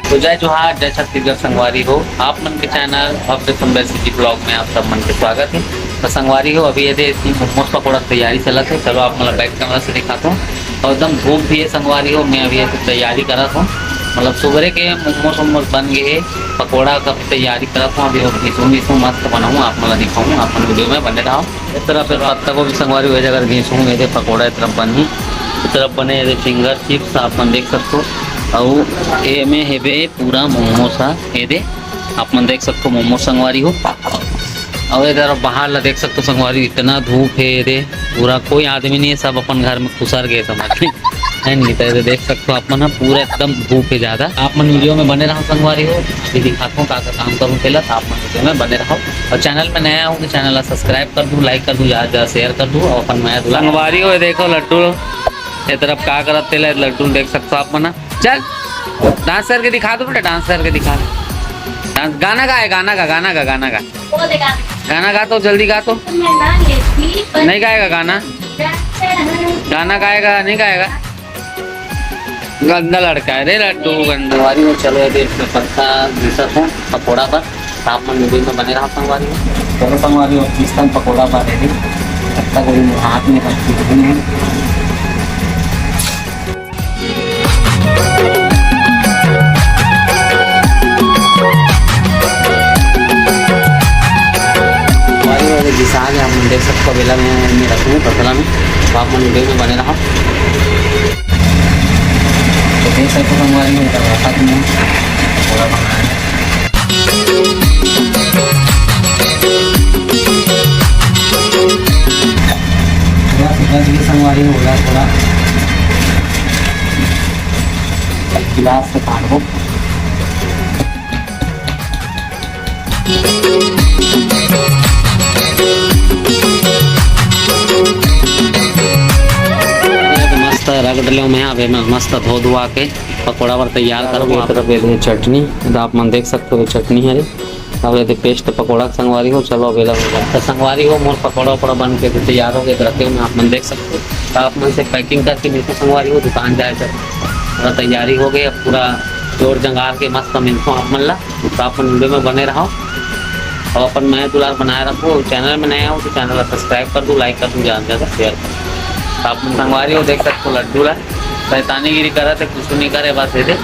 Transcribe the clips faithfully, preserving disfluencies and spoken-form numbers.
तो जय जोहार, जय छत्तीसगढ़ संगवारी हो। आप मन के चैनल भव्य सुंदर सिटी ब्लॉग में आप सब मन के स्वागत है। तो संगवारी हो, अभी ये दे मोमोज पकौड़ा के तैयारी चलत है। चलो आप मन ला बैक कैमरा से दिखाता हूँ। और एकदम धूप भी है संगवारी हो, मैं अभी ऐसे तैयारी करत हूँ, मतलब सुबह के मोमोज वोमोज बन गए है, पकौड़ा का तैयारी करत हूँ। अभी घिसू मिसू मस्त बनाऊँ, आप मन ला दिखाऊँ, आप मन वीडियो में बने रहो। इस तरफ फिर पत्ता गोभी संगवारी हो, ये जगह घिसू, ये दे पकौड़ा इस तरफ बनही, इस तरफ बने ये दे फिंगर चिप्स आप मन देख सकते हो। और ये में हेबे पूरा मोमोज हा, ये दे आप मन देख सकते हो मोमोज संगवारी हो। और इधर बाहर ला देख सकते हो संगवारी, इतना धूप है ये दे, पूरा कोई आदमी नहीं है, सब अपन घर में खुसर गए समझ में। है नहीं, तो ये देख सकते हो आप मन, पूरा एकदम धूप है ज्यादा। आप मन वीडियो में बने रहो संगवारी हो, अभी दिखाता हूँ का का काम करूँ तेला, तो आप मन वीडियो में बने रहो। और चैनल में नया हो तो चैनल ला सब्सक्राइब कर दू, लाइक कर दू, ज्यादा से ज्यादा शेयर कर दू। और अपन मया दुला संगवारी हो, देखो लड्डू ये तरफ का करत तेला, लड्डू देख सकते हो आप मन। चल डांस करके दिखा दो बेटा, डांस करके दिखा दो। डांस, गाना गाए, गाना गा, गाना गा, गाना गा। वो देखा। गाना गा तो, जल्दी गा तो। मैं ना लेती, पर नहीं गाएगा गाना। गाना गाएगा, नहीं गाएगा? गंदा लड़का है रे लड्डू, गंदा। संगवारी हो, चलो ये दे इसमें पत्ता घिसत हूँ पकौड़ा पर, तो आप मन वीडियो में बने रहो संगवारी हो। चलो संगवारी हो, घिसत हूँ पकौड़ा पर है, पत्ता गोभी मोर हाथ में रख के घूम है। संगवारी हो, ये घिसा गया, आप मन देख सकते हो, बेला में, में रखूँ पतला में, तो आप मन वीडियो में बने रहो। तो देख सकते हो संगवारी हो, इधर रखा तुमने, थोड़ा बनाया है। थोड़ा सा बच गया संगवारी हो, थोड़ा गिलास से काटबो। मस्त रगड़ लेव मैं, अब एमा मस्त धो धुआ के पकौड़ा बर तैयार करबो। एक तरफ ये दे चटनी, तो आप मन देख सकते हो चटनी हरे। अब ये दे पेस्ट पकौड़ा के संगवारी हो, चलो अब एला तो संगवारी हो, मोर पकौड़ा वकौड़ा बन के तैयार हो गए, रखे हुए आप मन देख सकते हो। तो आप मन से पैकिंग करके मिलते संगवारी हो, दुकान जाए जब पूरा तैयारी हो गई, अब पूरा जोर जंगार के मस्त मिलते आप मन ला। तो आप मन वीडियो में बने रहो और अपन मया दुलार बनाए रखो। चैनल में नया हो तो चैनल ला सब्सक्राइब कर दो, लाइक कर दो, ज्यादा से ज्यादा शेयर कर दो। तो आप मन संगवारी हो देख सकते हो लड्डू ला शैतानीगिरी करत है, कुछ नहीं करे, बस ये दे।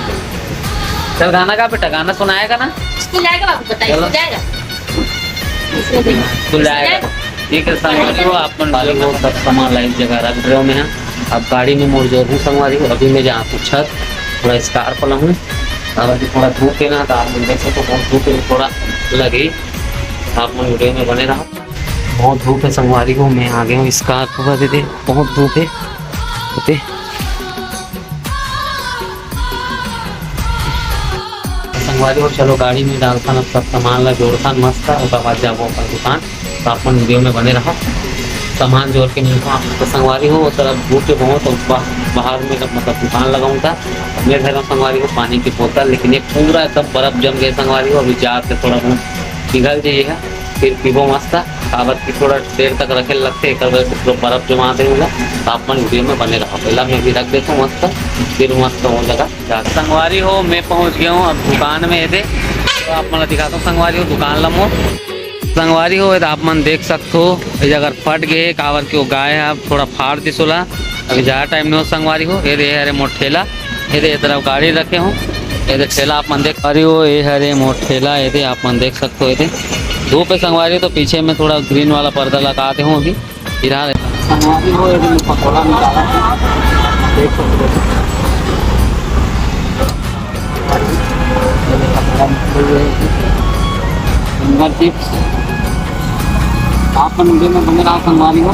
चल गाना गा बेटा, गाना सुनाएगा ना? स्कूल जाएगा बाबू, बताइए, चलो। स्कूल जाएगा। स्कूल जाएगा। ठीक है संगवारी हो, आप मन वीडियो में सब सामान ला एक जगह रख रहे हो मैं। अब गाड़ी में मोर जोर हूँ संगवारी हो, अभी मैं जहाँ पूछत थोड़ा स्कार्फ ला हूँ, और अभी थोड़ा धूप है ना, तो आप मन देख सकते हो बहुत धूप है, थोड़ा लगे। आप मन वीडियो में बने रहो। बहुत धूप है संगवारी हो, मैं आ गया हूँ स्कार्फ बदे दे, बहुत धूप है। ओके संगवारी हो, चलो गाड़ी में डालथन अब सब सामान ला जोड़थन मस्त, ओकर बाद जाबो अपन दुकान। तो आप मन वीडियो में बने रहो, सामान जोड़ के मिलता हूँ आप। तो संगवारी हो, वो तरफ धूप के बहुत बा-, बाहर में मतलब दुकान लगाऊँ था, मेरे घर में संगवारी हो पानी की बोतल, लेकिन ये पूरा एकदम बर्फ जम गए संगवारी हो। अभी जाके थोड़ा बहुत पिघल जाइए, फिर पीबो मस्त। काबर कि थोड़ा देर तक रखे लगते, एक वजह से पूरा बर्फ जमा दे होला। तो आप मन वीडियो में बने रहो, पहला मैं भी रख देता हूँ मस्त, फिर मस्त हो जाएगा। संगवारी हो, मैं पहुंच गया हूँ अब दुकान में, ये दे। तो आप मन ला दिखाता हूँ संगवारी हो, दुकान ला मोर। संगवारी हो, ये दे आप मन देख सकते हो, ये अगर फट गए, काबर कि वो गाय है, अब थोड़ा फाड़ दिस ओला। अभी ज्यादा टाइम नहीं हो संगवारी हो। ये दे, ये हरे मोर ठेला, ये दे, ये तरफ गाड़ी रखे हूँ, ये दे ठेला आप मन देख पा रही हो, ये हरे मोर ठेला, ये दे आप मन देख सकते हो, ये दे धूप है संगवारी हो, तो पीछे में थोड़ा ग्रीन वाला पर्दा लगा दे हूँ अभी। फिलहाल संगवारी हो, ये दे पकौड़ा निकाला है, देख सकते हो। ये दे पकौड़ा निकले हुए हैं। Finger chips. आप मन वीडियो में बने रहा संगवारी हो।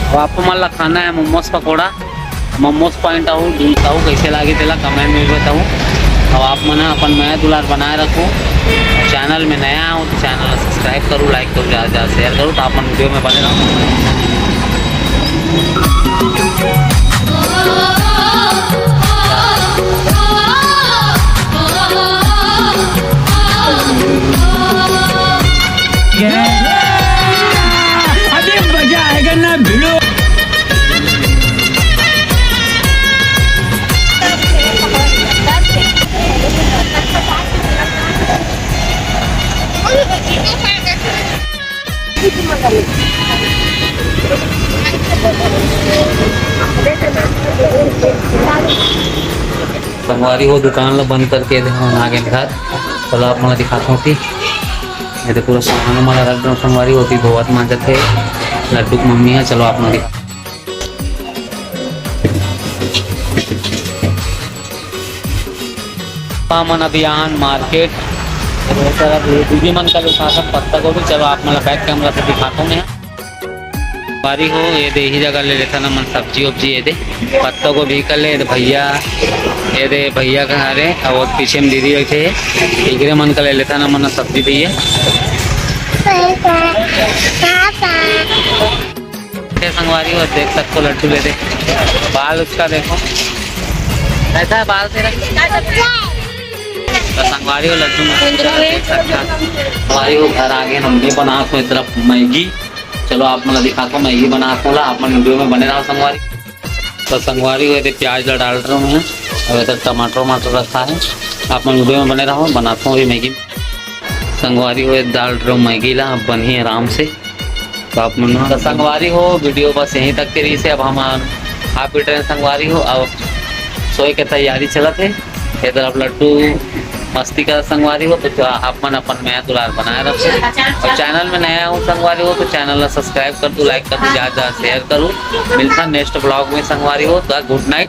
अब आप मन ला खाना है मोमोज पकौड़ा, मोमोज पॉइंट आऊ, ढूंढता हूँ कैसे लागे तेला कमेंट में बताऊँ। अब आप मन ह अपन मया दुलार बनाए रखो। चैनल में नया हो तो चैनल ला सब्सक्राइब करो, लाइक करो, ज्यादा से ज्यादा शेयर करो, तो आप मन वीडियो में बने रहो। अभी मजा आएगा ना भिड़ो। संगवारी हो, दुकान ला बंद करके एदे हमन आ गेन घर। चलो आप मन ला दिखाथों कि एदे पूरा सामान उमान ला रख देन संगवारी हो, ओती धोवत मांजत हे लड्डू के मम्मी ह। चलो आप मन ला दिखा हमन अभी आन मार्केट, तो ये तरफ ये दीदी मन का दुकान था पत्ता गोभी। चलो आप मन ला back camera से दिखाथों मैं। संगवारी हो, एदे इही जगह ले लेथन हमन सब्जी उब्जी, एदे पत्ता गोभी कर ले, एदे भैया, एदे भैया का हरे, अउ पीछे में दीदी बैठे हे, एकरे मन का ले लेथन हमन सब्जी भैया। ये संगवारी हो, देख सकथो लड्डू ले दे, बाल उसका देखो, कैसा है बाल तेरा? तो संगवारी हो, लड्डू में देख सकथो। संगवारी हो, घर आ गेन हमन बनाथों ए तरफ मैगी। चलो आप मन ला दिखाथों मैगी बनाथों ला, आप मन video में बने रहो संगवारी। तो संगवारी हो, एदे प्याज ला डाल रहे हैं और इधर टमाटर वमाटर रखा है। आप मन video में बने रहो, बनाथों अभी मैगी। संगवारी हो, डाल रहे मैगी ला, अब बनही आराम से। तो आप मन तो संगवारी हो, video बस यहीं तक के रहिस हे। अब हम खा पी डरे संगवारी हो, अब सोए के तैयारी चलत हे। इधर अब लड्डू मस्ती कर संगवारी हो, तो आप मन अपन मया दुलार बनाए रखो। और channel में नया हो संगवारी हो, तो channel ला subscribe कर दो, like कर दो, ज्यादा ज्यादा share करो। मिलथन next vlog में संगवारी हो, तो good night।